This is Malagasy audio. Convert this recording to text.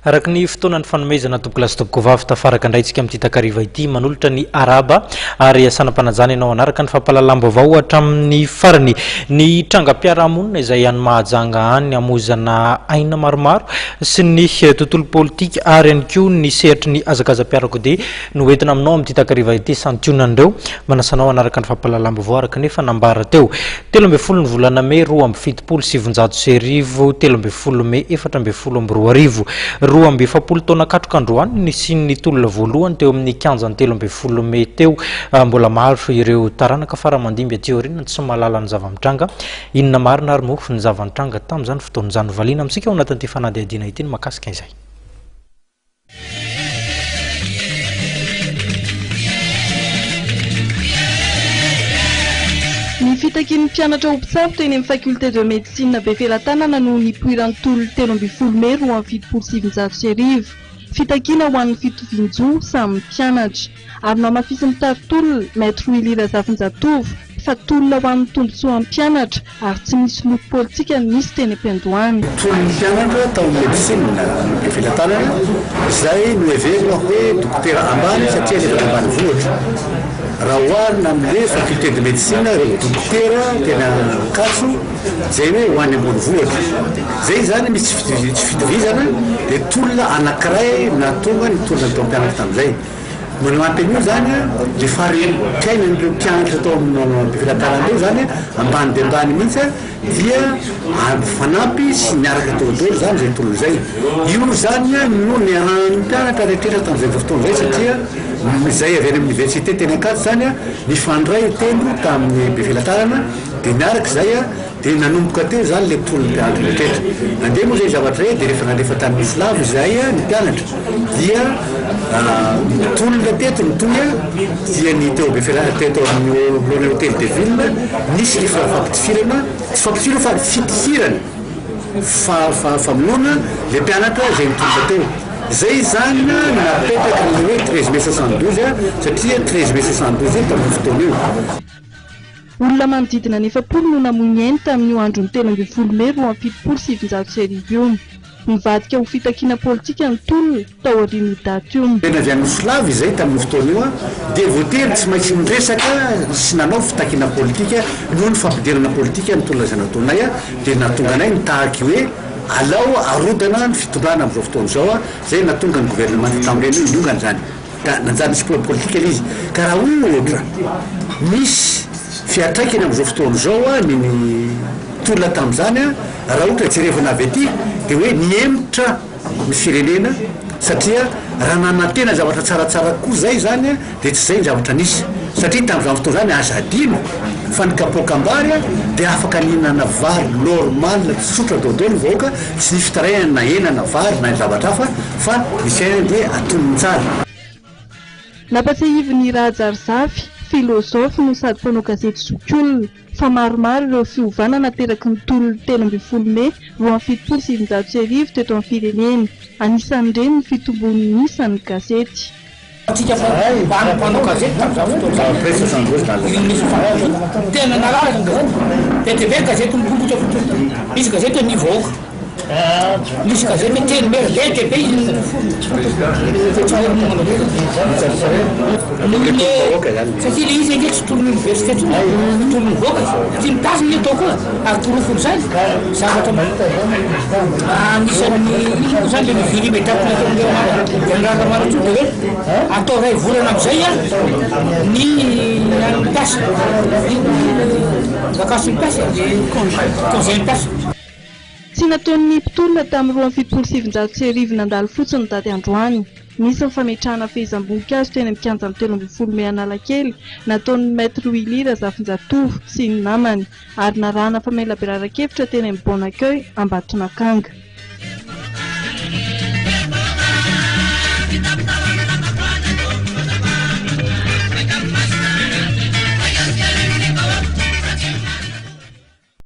Araka ny fotoana nifanomezana tompokolahy sy tompokovavy, tafaraka indray isika amin'ity takariva ity, manolotra ny arahaba ary asanam-panajana ianao hanaraka ny fampahalalam-baovao hatramin'ny farany. Ny trangam-piarahamonina izay any Mahajanga any hamoizana aina maromaro sy ny tontolo politika ary ihany koa ny sehatry ny hazakazam-piarakodia no entina aminao amin'ity takariva ity santionan'ireo manasa anao hanaraka ny fampahalalam-baovao araka ny efa nambara teo. 13 ny volana mey 1972, 13 mey 2014. 42 taona katroka androany no nisian'ny tolona voalohany teo amin'ny kianjan'ny 13 mey teo. Mbola maro ireo taranaka fara aman-dimby aty aoriana no tsy mahalala ny zava-mitranga. Inona marina ary moa ny zava-nitranga tamin'izany fotoana izany? Valiana amintsika ao anatin'ity fanadihadiana ity ny mahakasika izay. Ny fitakian'ny mpianatra ho mpitsabo teny amin'ny Faculté de Médecine Befelatanana no nipoiran'ny tolona 13 mey 1972. Fitakiana ho an'ny fitovian-jo samy mpianatra. Ary nohamafisin'ny mpitari-tolona, Maître Willy Razafinjatovo, fa tolona ho an'ny tombontsoan'ny mpianatra ary tsy misy loko politika ny nisy teny am-piandohana. Tolon'ny mpianatra tao amin'ny Médecine Befelatanana izay noheverina hoe dokotera ambany satria alefa any ambanivohitra. Raha oharina amin'ilay Faculté de Médecine ireo dokotera tena Ankatso izay hoe ho any ambonivohitra. Izay izany misy tsy fitovizana dia tolona anankiray nahatonga ny tolona tao mpianatra tamin'izay. Manampy an'io izany le fari-piainan'ireo mpianatra tao amin'ny Befelatanana ireo izany ambany dia ambany mihitsy dia mifanampy sy miaraka daholo izany izay tolona izay. Io izany no niarahan'ny mpianatra rehetra tamin'izay fotoana izay satria izay avy any amin'ny université teny Ankatso izany nifandray tendro tamin'ny Befelatanana dia niaraka izay. Dia nanomboka teo izany ilay tolon'ny mpianatra rehetra. Nandeha moa izay zavatra izay dia rehefa nalefa tany Nosy-Lava izahay ny mpianatra dia ny tolona teto nitohy dia ny teo Befela teto amin'ny anoloan'ny Hotel de Ville nisy ny fampitifirana, tsy fampitifirana fa fitifirana fa fa famonoana ilay mpianatra izay nitolona teo. Izay izany napetraka ny hoe 13 mai 72 satria 13 mai 72 io tamin'io fotoana io. Olona manodidina ny 40 no namoy ny ainy tamin'io andron'ny 13 mey 1972 io. Nivadika ho fitakiana politika ny tolona taorian'io daty io. Tena avy any Nosy-Lava izay tamin'io fotoana io dia voatery tsy maintsy niresaka sy nanao fitakiana politika noho ny fampidirana politika ny tolona izay nataonay dia nahatonga anay nitaky hoe alao arodana ny fitondrana amin'izao fotoana izao izay nahatonga ny governemanta tamin'ireny hoe niongana izany. Ka nanjary nisy problème politique ilay izy. Ka raha ohatra misy fiantraikany amin'izao fotoana izao ny ny tolona tamin'izany, raha ohatra jerevana avy aty dia hoe nihemotra ny firenena satria raha nanantena zavatra tsaratsara kokoa izay izany dia tsy izay ny zavatra nisy. Satria tamin'izany fotoana izany aza adino fa ny kapoakam-bary dia afaka nihinana vary normal tsotra daholo ny vahoaka, tsy nisy fitarainana na hena na vary na zavatra hafa. Fa ny fiainana dia atonony tsara. Nampatsiahivin'i Rahajarizafy, filôzôfy no sady mpanao gazety zokiolona, fa maromaro ireo fiovana nateraky ny tolon'ny 13 mey 1972 teto amin'ny firenena. Anisan'ireny ny fitombon'ny isan'ny gazety. Antsika mpanao mpanao gazety tamin'izany fotoana izany, io nisy fanovana tena nalaza ny gazety, be dia be ny gazety nipoitra fotsiny, nisy gazety hoe Ny Vahoaka. Misy gazety hoe Teny Mena, be dia be izy no Satria ilay izy ange tsy tolon'ny université intsony e, tolon'ny vahoaka e. Satria mitazona ny atao koa, ary porofon'izany, zavatra anisan'ny inona moa izany ilay niviry immédiat nataon'ireo Général Ramanantsoa dia hoe atao iray volana amin'izay ny an'ny mpiasa, ny vakansy ny mpiasa, congé ny mpiasa. Tsy nataon'ny mpitolona tamin'ny 1972 nandalo fotsiny ny daty androany. Nisy ny fametrahana fehezam-boninkazo teny amin'ny kianjan'ny 13 mey Analakely nataon'ny Maître Willy Razafinjatovo sy ny namany ary narahana famelabelaran-kevitra teny amin'ny Bon Accueil Ambatonakanga.